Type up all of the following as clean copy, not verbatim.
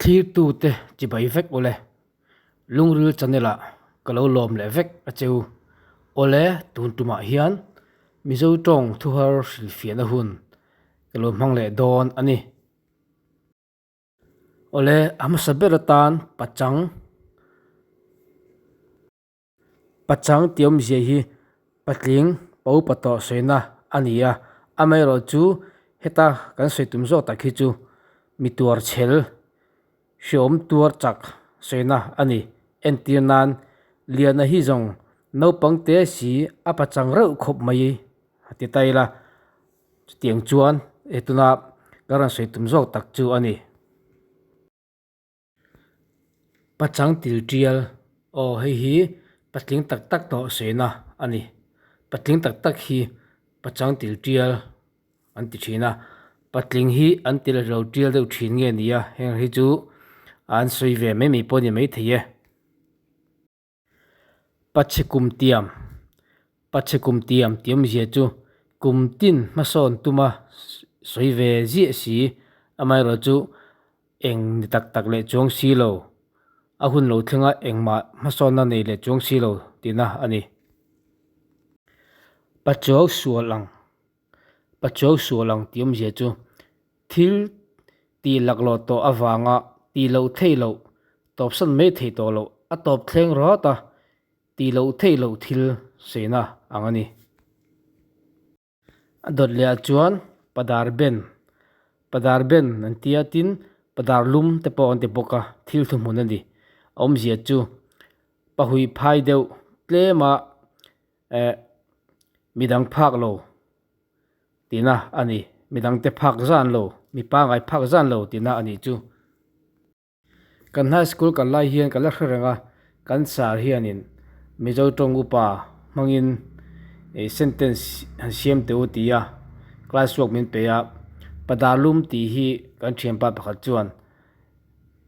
Thlirtute chibai vek ule. Lungril channel ah ka lo lawm leh vek a cheu. Awle tun tumah hian Mizo tawng thuhar hrilhfiahna hun ka lo hmang leh dawn a ni. Awle a hmasa ber atan pachang. Pachang tih awmzia hi patling pa upa tawh sawina a ni a, amaherawh chu heta kan sawi tum zawk tak hi chu mi tuar chhel hreawm tuar chak sawina a ni. Entir nan Liana hi zawng naupang te si a pachang reuh khawp mai a ti ta ila, chutiang chuan hetuna kan rawn sawi tum zawk tak chu a ni. Pachang til tial, aw hei hi patling tak tak tawh sawina a ni. Patling tak tak hi pachang til tial an ti thin a, patling hi an til lo tial deuh thin nge ni a, heng hi chu an sawi ve mai mai pawh a ni maithei e. Pachhe kum tiam, Pachhe kum tiam tih awmzia chu kum tin hmasawn tuma sawi ve ziah si, amaherawh chu eng ni tak tak leh chuang si lo, a hun lo thlenga engmah hmasawnna nei leh chuang si lo tihna a ni. Pachuau sual ang, Pachuau sual ang tih awmzia chu thil tih laklawh tawh avanga tih loh theih loh, tawpsan mai theih tawh loh, a tawp thleng rawt a, tih loh theih loh thil saina ang a ni. A dawt leh ah chuan padar ben, padar ben an tia tin padar lum te pawh an ti bawk a, thil thuhmun a ni. A awmzia chu pahui phai deuh tlema eh midang phak lo tihna a ni. Midangte phak zan lo, mi pangai phak zan lo tihna a nih chu. Kan high school kal lai hian ka la hre reng a, kan sar hianin Mizo tawng upa hmangin ih sentence han siam teh u ti a, class work min pe a, padar lum tih hi kan thianpa pakhat chuan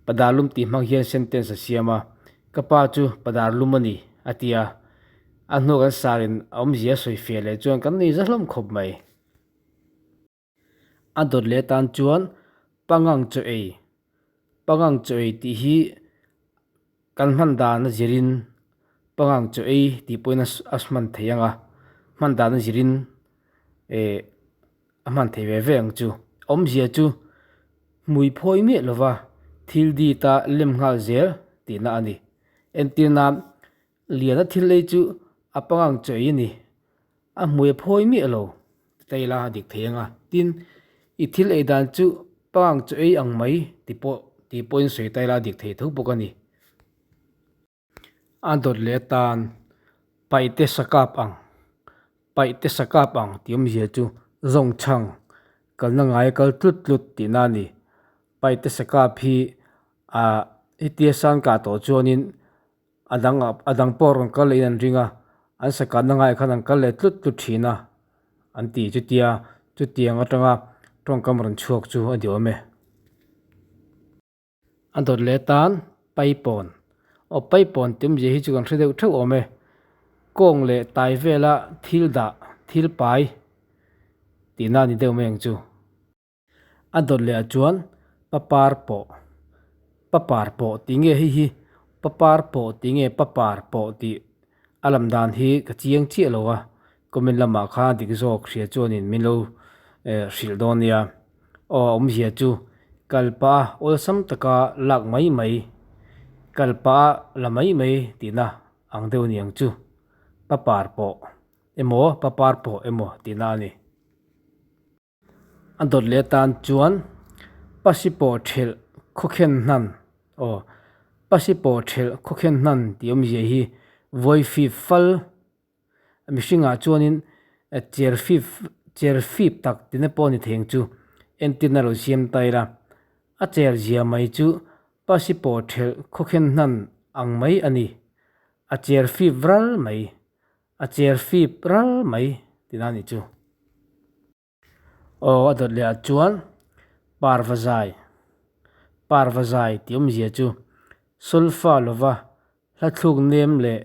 padar lum tih hmang hian sentence a siam a, ka pa chu padar lum a ni a ti a, a hnuah kan sarin a awmzia a sawi fiah leh chuan kan nei za hlawm khawp mai. A dawt leh atan chuan pangang chaw ei, pangang chaw ei tih hi kan hman dan a zirin pangang chaw ei tih pawhin a hman thei ang a, hman dan a zirin eh a hman thei ve ve ang chu. Awmzia chu hmui phawi miah lova thil dit a lem nghal zel tihna a ni. Entir nan Liana thil ei chu a pangang chaw ei a ni. A hmui a phawi miah lo ti ta ila a dik thei ang a. Tin, i thil ei dan chu pangang chaw ei ang mai ti pawh tih pawhin sawi ta ila a dik thei tho bawk a ni. A dawt leh atan paihte sakap ang, paihte sakap ang tih awmzia chu zawngchhang kalna ngaia kal tlut tlut tihna a ni. Paihte sakap hi ah hetia sangkah tawh chuanin A dang a dang pawh rawn kal lehin an ring a, an sakatna ngaiah khan an kal leh tlut tlut thin a, an ti chutia chutiang atanga tawngkam rawn chhuak chu a ni awm e. A dawt leh atan paipawn, aw paipawn tih awmzia hi chu kan hre deuh theuh awm e, kawng leh tai vela thil dah thil pai tihna a ni deuh mai ang chu. A dawt leh ah chuan papar pawh papar pawh tih nge hei hi papar pawh tih nge papar pawh tih a lam dan hi ka chiang chiah lo a comment lamah khan dik zawk hria chuanin min lo eh hrilh dawn nia aw a awmzia chu kalpa awlsam taka lak mai mai kalpa la mai mai tihna ang deuh a ni ang chu papar pawh emaw papar pawh emaw tihna a ni. A dawt leh atan chuan pasipawh thelh khawkhen hnan aw pasipawh thelh khawkhen hnan tih awmzia hi vawi fip fal mihringah chuanin cher fip cher fip tak tihna pawh a ni thei ang chu entirna lo siam ta ila a cher zia mai chu pasipawh thelh khawkhen hnan ang mai a ni a cher fip ral mai a cher fip ral mai tihna a ni chu. Aw a dawt leh ah chuan parva zai parva zai tih awmzia chu solfa lova hla thluk nem leh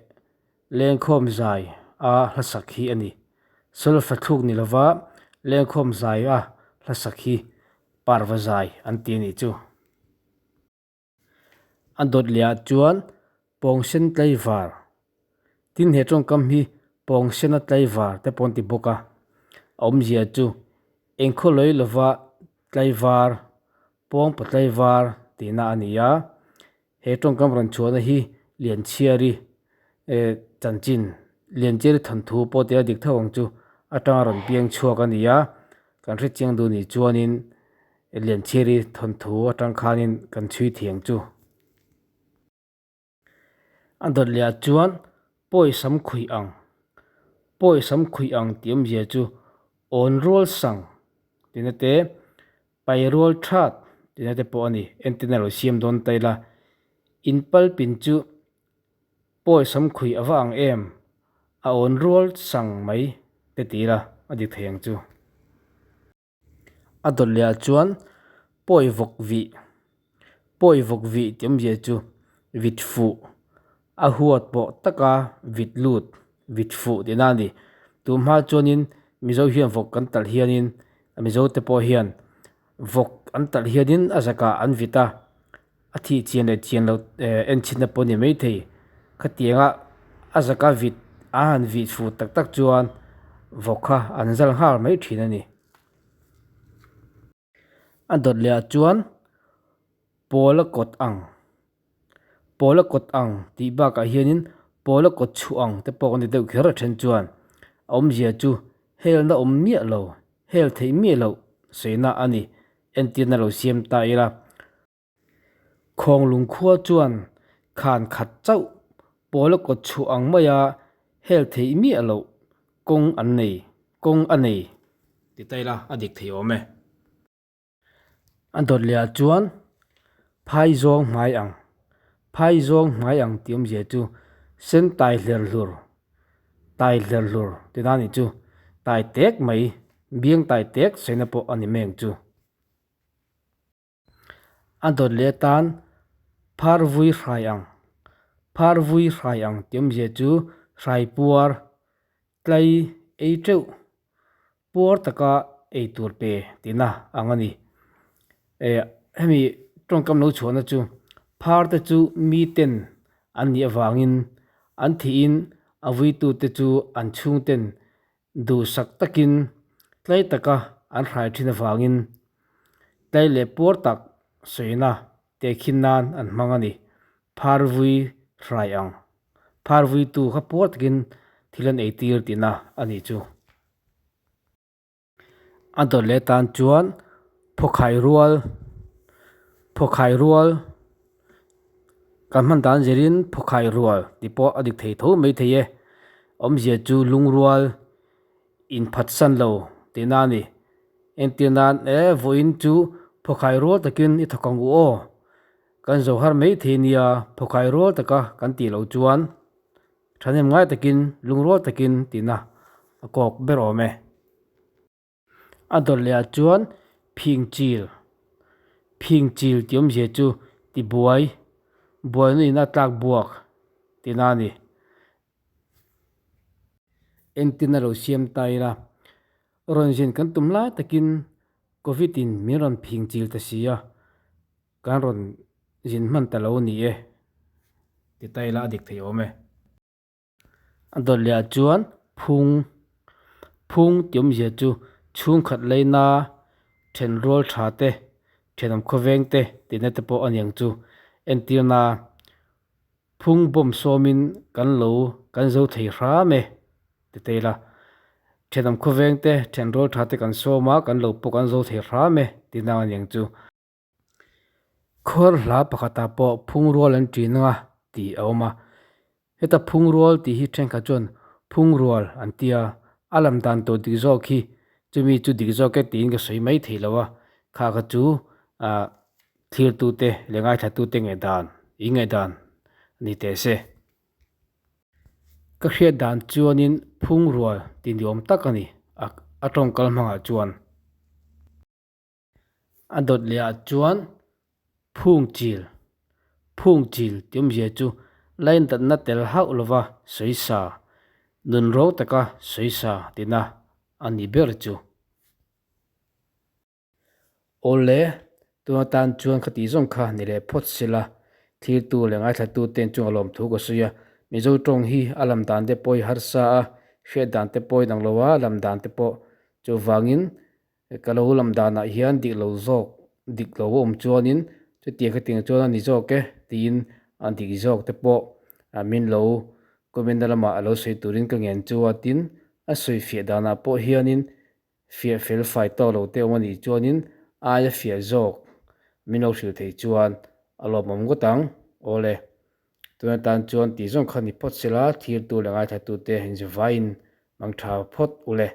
lengkhawm zai a hla sak hi a ni. Solfa thluk ni lova lengkhawm zai a hla sak hi parva zai an ti a nih chu. A dawt leh ah chuan pawngsen tlaivar tin he tawngkam hi pawngsena tlaivar te pawh an ti bawk a a awmzia chu engkhaw lawi lova tlaivar pawngpaw tlaivar tihna a ni a he tawngkam rawn chhuahna hi Lianchhiari eh chanchin Lianchhiari thawnthu pawh tia dik tho ang chu atanga rawn piang chhuak a ni a kan hrechiang duh nih chuanin Lianchhiari thawnthu atang khanin kan chhui thiang chu. A dawt leh ah chuan pawi sam khuih ang pawi sam khuih ang tih awmzia chu awn rual sang tihna te pai rual that tihna te pawh a ni entirna lo siam dawn ta ila in pal pin chu pawi sam khuih a va ang em a awn rual sang mai te ti ila a dik thei ang chu. A dawt leh ah chuan pawi vawk vih pawi vawk vih tih awmzia chu vit fuh a huat pawh taka vit lut vit fuh tihna a ni tun hma chuanin mizo hian vawk kan talh hianin mizo te pawh hian vawk an talh hianin a zakah an vit a a thih chian leh chian loh eh en chhinna pawh a ni maithei khatianga a zaka vit a han vih chhuh tak tak chuan vawk kha an zal nghal mai thin a ni. A dawt leh ah chuan pawl a kawt ang pawl a kawt ang tih bakah hianin pawl a kawt chhuah ang te pawh a ni deuh kher a then chuan a awmzia chu helna awm miah lo hel theih miah loh sawina a ni entirna lo siam ta ila. Khawnglung khua chuan khan khat chauh pawl a kawt chhuah ang maia hel theih miah loh kawng an nei, kawng a nei ti ta ila a dik thei awm e. A dawt leh ah chuan phai zawng hmai ang, phai zawng hmai ang tih awmzia chu sen tai hler hlur, tai hler hlur ti na nih chu, tai tek mai, biang tai tek saina pawh a ni meng chu. A dawt leh atan phar vui hrai ang phar vui hrai ang tih awmzia chu hrai puar tlai ei teuh puar taka ei tur pe tihna ang a ni. Eh hemi tawngkam lo chhuahna chu phar te chu mi ten an nih avangin an thihin a vuitute chu an chhungten Duhsak takin tlai taka an hrai thin avangin tlai leh puar tak sawina tehkhin nan an hmang a ni. Phar vui hrai ang. Phar vuitu kha puar takin thil an eitir tihna a nih chu. A dawt leh tan chuan phawkhai rual phawkhai rual kan hman dan zirin phawkhai rual tih pawh a dik thei tho maithei e. Awmzia chu lungrual inphatsan lo tihna a ni. Entir nan e vawiin chu phawkhai rual takin i thawk ang u aw. Kan zo har maithei nia phawkhai rual taka kan tih loh chuan thahnem ngai takin lungrual takin tihna a kawk ber awm e. A dawt leh ah chuan phing chil phing chil tih awmzia chu tibuai buaina in a tlak buak tihna a ni. Entin a lo siam ta ila rawn zin kan tum lai takin covid in min rawn phing chil ta si a kan rawn zin hman ta lo a ni e ti ta ila a dik thei awm e. A dawt leh ah chuan phung phung tih awmzia chu chhungkhat leina then rual tha te thenawm khawveng te tihna te pawh a ni ang chu entirna phung bawm sawmin kan lo kan zo thei hram e ti ta ila thenawm khawveng te then rual tha te kan sawm a kan lo pawh kan zo thei hram e tihna a ni ang chu. Khuar hla pakhatah pawh phungrual an ṭin anga tih a awm a, heta phungrual tih hi thenkhat chuan phungrual an ti a, a lam dan tur dik zawk hi chumi chu dik zawk e tiin ka sawi mai thei lo a, kha kha chu ah thlirtute leh ngaithlatute ngaihdan in ngaihdan a ni teh se. Ka hriat dan chuanin phungrual tih ni awm tak a ni a tawngkal hmangah chuan. A dawt leh ah chuan phung chil phung chil tih awmzia chu laindatna tel hauh lova sawisa nun ro taka sawisa tihna a ni ber chu. Awle tuna tan chuan khati zawng kha ni leh phawt sela. Thlirtu leh ngaithlatute chunga lawmthu ka sawi a, Mizo tawng hi a lam dan te pawh hi harsa a, hriat dan te pawh inang lo a, lam dan te pawh chuvangin ka lo lam danah hian dik lo zawk dik lo a awm chuanin chutiang khatiang chuan a ni zawk e tiin a dik zawk te pawh min lo comment na lamah a lo sawi turin ka ngen chu a tin a sawi fiah danah pawh hianin Fiah fel fai tawk lo te awm a nih chuanin aia fiah zawk min lo hrilh theih chuan a lawmawm ngawt ang. Awle, tun atan chuan tih zawng kha ni phawt sela, thirtu leh ngaithlatute inzivaiin mang tha phawt ule.